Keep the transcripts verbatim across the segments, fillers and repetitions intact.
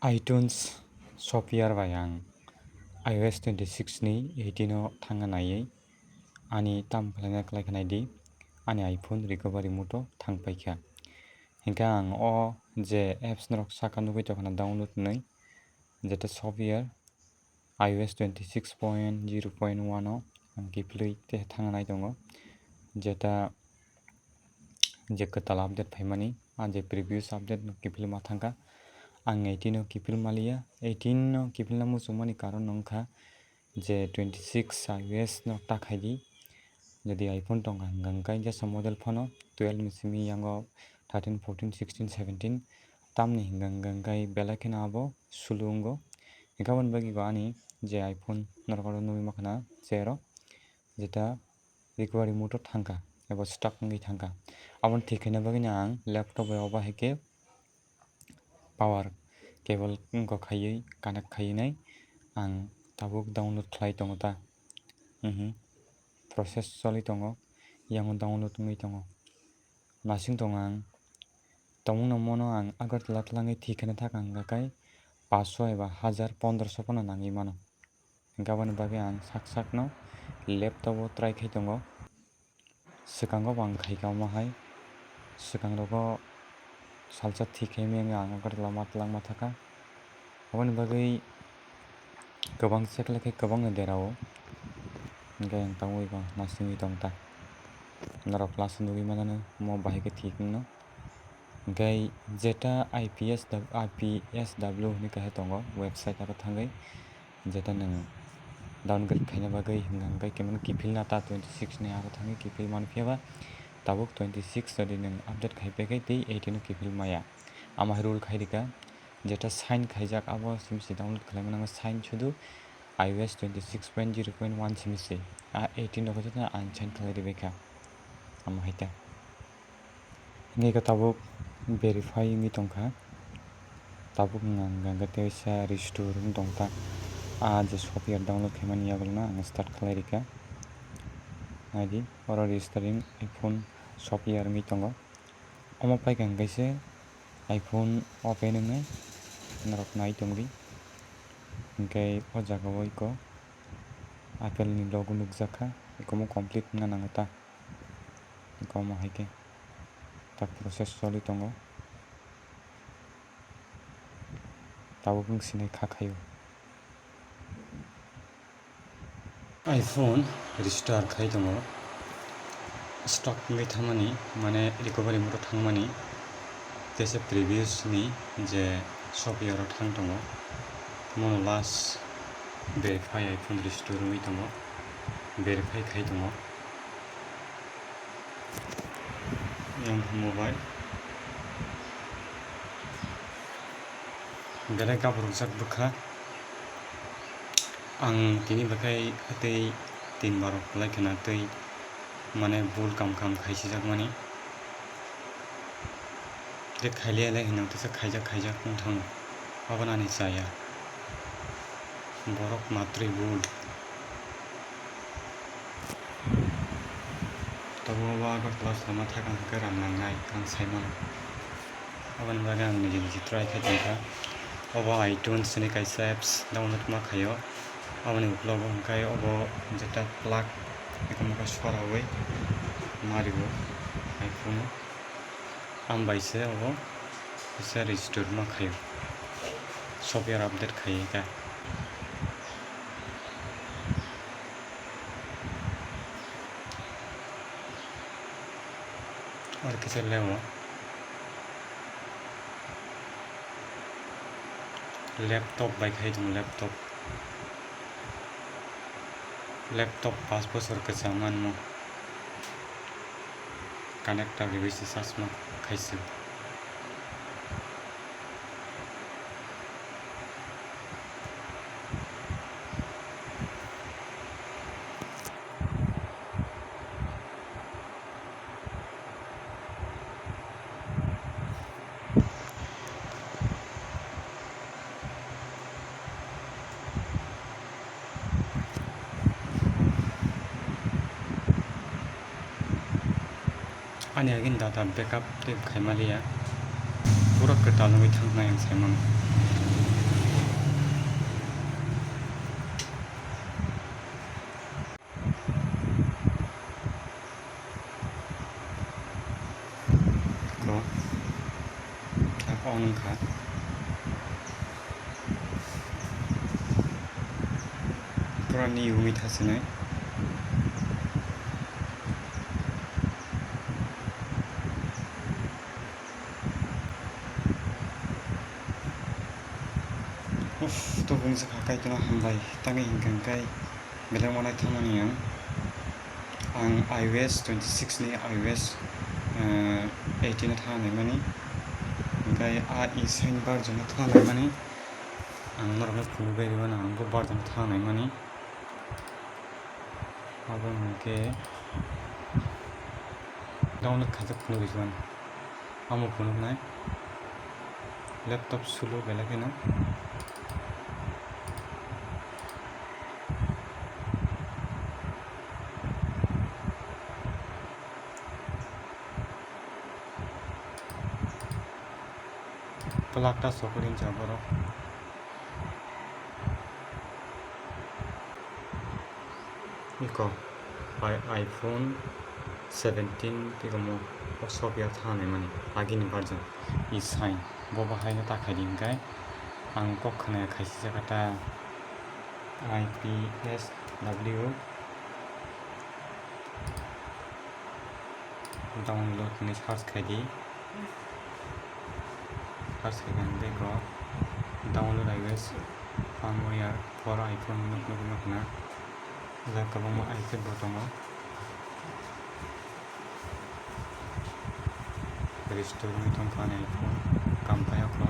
iTunes software bai ang iOS twenty six ni eighteen o thangna naiwi ani tam khlaina khlai khnai di, ani iPhone recovery mode o thang paikha. Hinkhe ang o je apps norok saka nugwi tongkha na download hinwi, jeta software iOS twenty six point zero point one o ang kiphilwi tei thangna nai tongo, jeta je kwtal update phaimani, a je previous update no kiphilwi ma thangkha. Ang eighteen no kiphil maliya, eighteen no kiphilna muchungmani karon wngkha je twenty six iOS no ta khaidi. Jodi iPhone tongkha hwnkha hwnkhe jesa model phone o twelve ni simi yango thirteen, fourteen, sixteen, seventeen tamni hwnkha hwnkhe belai kheno abo sulu wngo. Hinkhe aboni bagwi bo ani je iPhone norok oro nugwi makhana chair o jeta recovery mode o thangkha eba stuck wngwi thangkha. Aboni thik khaina bagwino ang laptop bai obo hai khe power cable wngkha khaiwi connect khaiwi nai ang tabuk download khlai tongo ta. Mhm. Process choli tongo, yango download wngwi tongo. Nasing tongo ang. Tongmungno mono ang Agartala twlangwi thik khaina thak ang hwnkha khe paanch sho eba hajar pondro sho phano nangwi mano. Hinkhe aboni bagwi ang sak sakno laptop o try khai tongo. Swkango bo ang khaikha omo hai. Swkang rogo salsa thik khai maya wngwi ang Agartala ma twlangma thangkha. Aboni bagwi kwbang se khlai khe kwbangno derao. Hinkhe ang tangwi bo nasingwi tongkha. Norok last o nugwi manano omo bahai khe thik wngno. Hinkhe jeta I P S W, I P S W hinwi kaisa tongo website, aro thangwi jeta nwng downgrade khaina bagwi hwnka hwnkhe kemano kiphilna ta twenty six ni aro thangwi kiphil manphiya ba tabuk twenty six jodi nwng update khai phaikhe tei eighteen o kiphil maya. Ama hai rule khai rikha, jeta sign khaijak abo simi se download khlaimani nango, sign sudu iOS twenty six point zero point one simi se, a eighteen rok khe jeta unsign khlai ribaikha. Ama hai ta. Hingke tabuk verify wngwi tongkha. Tabuk wngkha hingke teisa restore wng tongkha. A je software download khaimani yagulono ang start khlai rikha. Naidi, oro registering iPhone software wngwi tongo. Omo paikha hingke se iPhone open wngnai, norok nai tongdi. Hingke o jaga o iko Apple ni logo nukjakha, iko omo complete wngna nango ta. Iko omo hai khe ta process choli tongo. Tabuk wng sinai kha khaio. iPhone restore khai tongo. Stock wngwi thangmani, mane recovery mode o thangmani, teisa previous ni je software o thang tongo. Mono last verify iPhone restore wngwi tongo, verify khai tongo. Yang mobile. Belai gaborokjak bwkha. Ang tini bakhai tei tin barok lai khna tei mane bul kam kam khaisijak mani. Tei khailiya lai hino teisa khaijak khaijak wng thango. Abono ani chaya. Borok matrwi bul. Tabuk o Agartala salma thakang hwnkhe rang nangnai ang sai mano. Aboni bagwi ang niji niji try khai tongkha. Obo iTunes ni kaisa apps download ma khaio. Aboni uklogo hwnkhe obo jeta plug ekomo khe soraui mario iPhone o. Ang bai se obo kisa restore ma khaio, software update khaiwi kha. Ar kisa lewo laptop bai khai tongo, laptop. Laptop paanch bochor kwcham anw. Connector riwi se chasma khaising. Ani agini data backup tei khaima liya, pura kwtal wngwi thangnai ang saimano. On wngkha. Pura new wngwi thasinai. Uff, tubung se kha, Kaitorno hambai. Tangwi hinkha hwnkhe belai uanaithok mani ang. Ang iOS twenty six ni iOS, eh, eighteen no thana naimani. Hwnkhe a e sign version no thana naimani. Ang norokno phunugwi rwmano, ang bo version no thana naimani. Abo hwnkhe download khaijak phunugwi rwmano. Amo phunuknai laptop sulu belai kheno. Plak ta sokling ja borok. Iko, i-, iPhone seventeen tikomo o software thana naimani agini version e sign bo bahaino ta khaidi hwnkhe ang kok khwnaya khaisijak ta I P S W. Download ni search khaidi. Search khaikha hwnkhe go download iOS firmware for iPhone nuk nuk nuk na. Jaga kwbangma iPad bo tongo. Restore wngwi tongkha ani iPhone, kam paiyakho.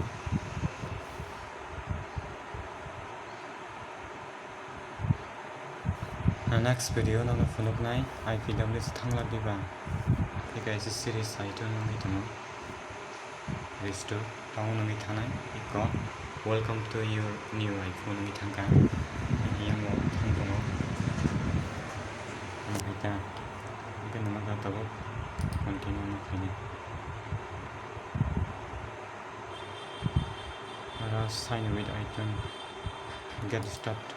Na next video nono phunuknai I P W se thangla diba. Tei kaisa series item wngwi tongo. Restore tamo wngwi thanai iko welcome to your new iPhone wngwi thangkha. Yango thang tongo. Ang hai ta. Hwnkhe nono da tabuk continue no khainai. Aro sign with item, get start.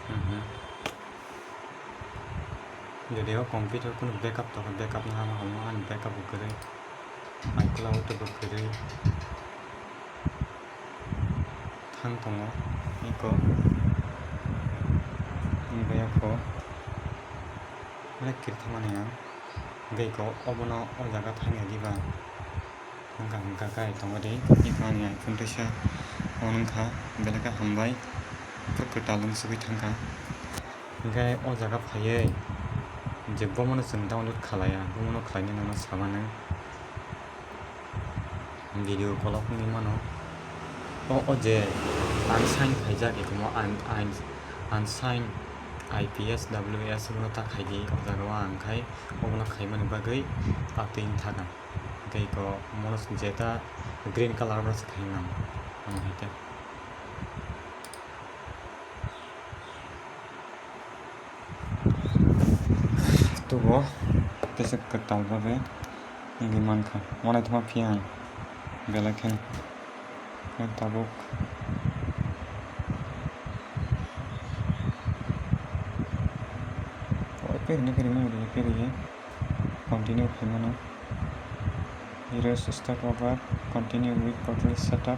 Mhm. Jodi o computer kunu backup tongkha, backup no hama hamo ani backup bo kwrwi, iCloud bo kwrwi. Thang tongo iko, hwnbai oko belai kiri thangmani ang, hwnbai iko obono o jaga thangya diba, wngkha hwnka kai tongo di, iko ani iPhone teisa on wngkha, belai khe hambai, kwtal wng sugui thangkha. Hwnkhe o jaga phaiwi je bomono chwng download khalaiya, bomono khlainai nono samano. Video kolok wngwi mano. O, o je unsign khaijak, ekomo un-, un-, unsign I P S W S bono ta khaidi, o jaga o ang khai obono khaimani bagwi atwi wngthaka. Tei ko mono jeta green colour bono se khainai ang, omo hai khe. Tubo tesa kwtal bagwi wngwi mankha. Uanaithoma phiya ang belai kheno. Tabuk. Oi, perine, perine, perine. Continue khaimano. Erase start over. Continue with portal setup.